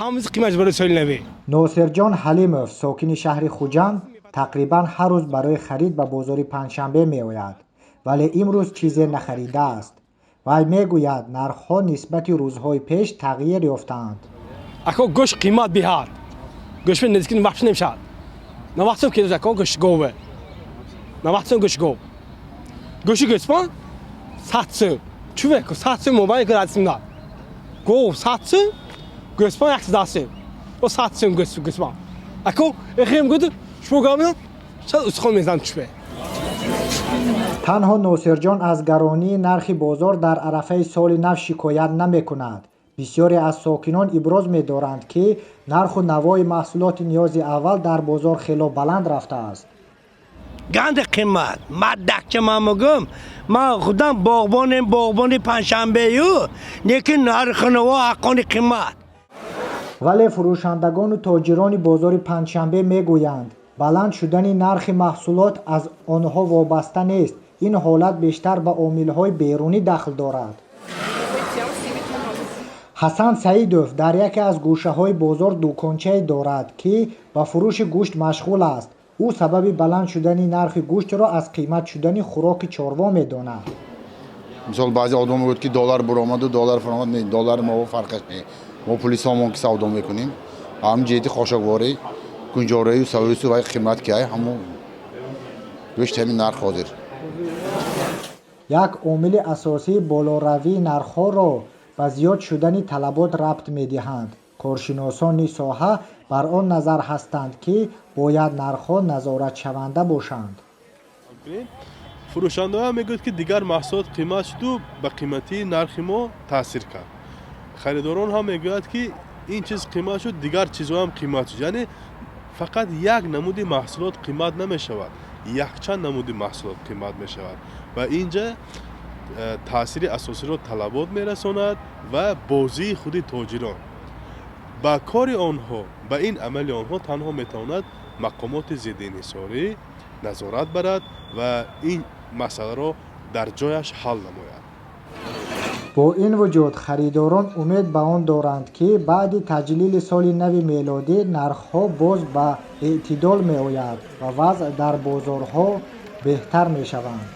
Ҳамази қимат барои соли наве. Носирҷон Ҳалимов, сокини шаҳри Хуҷанд, тақрибан ҳар рӯз барои харид ба бозори Панҷшанбе меояд, вале имрӯз чизе нахаридааст. Вай мегӯяд, нархҳо нисбати рӯзҳои пеш тағйир ёфтаанд. Ако, гӯшт қимат биҳад. Гӯшт наздики вақт намешавад. 90 сом кило, ако, гӯшт гове. 90 сом гӯшт гов. Гӯшти гӯсфанд 100 сом. Чуве ко 100 сом мобайн ко радсимда. Гов 100 сом, гӯсфанд 110 сом. О 100 сом гӯшт гӯсфанд. Ако, эхем гуд, шумо гамина, шад устухон мезан чуве. Танҳо Носирҷон аз гаронии нархи бозор дар арафаи соли нав шикоят намекунад. Бисёре аз сокинон иброз медоранд, ки нарху навои маҳсулоти ниёзи аввал дар бозор хело баланд рафтааст. Ганди қимат. Маддакча ман мегӯм, ман худам боғбонем, боғбони Панҷшанбею, лекин нарху наво ҳаққони қимат. Вале фурӯшандагону тоҷирони бозори Панҷшанбе мегӯянд, баланд шудани нархи маҳсулот аз онҳо вобаста нест. Ин ҳолат бештар ба омилҳои берунӣ дахл дорад. Ҳасан Саидов дар яке аз гӯшаҳои бозор дукончае дорад, ки ба фурӯши гӯшт машғул аст. Ӯ сабаби баланд шудани нархи гӯштро аз қимат шудани хӯроки чорво медонад. Мисол, баъзе одам мегӯяд, ки доллар буромаду доллар фуромад. Не, доллар мо фарқаш не, мо пули сомон ки савдо мекунем. Ҳам ҷиҳати хошокворӣ, кунҷораю савису вай қимат ки ай ҳамун гӯшт ҳамин нарх ҳозир. Як омили асосии болоравии нархҳоро ба зиёд шудани талабот рабт медиҳанд. Коршиносони соҳа бар он назар ҳастанд, ки бояд нархҳо назоратшаванда бошанд. Фурӯшандаҳоам мегӯяд, ки дигар маҳсулот қимат шуду ба қиматии нархи мо таъсир кард. Харидорон ҳам мегӯяд, ки ин чиз қимат шуд, дигар чизҳоам қимат шуд. Яъне фақат як намуди маҳсулот қимат намешавад, якчанд намуди маҳсулот қимат мешавад ва инҷа таъсири асосиро талабот мерасонад ва бозии худи тоҷирон. Ба кори онҳо, ба ин амали онҳо танҳо метавонад мақомоти зиддиинҳисорӣ назорат барад ва ин масъаларо дар ҷояш ҳал намояд. Бо ин вуҷуд, харидорон умед ба он доранд, ки баъди таҷлили соли нави мелодӣ нархҳо боз ба эътидол меояд ва вазъ дар бозорҳо беҳтар мешаванд.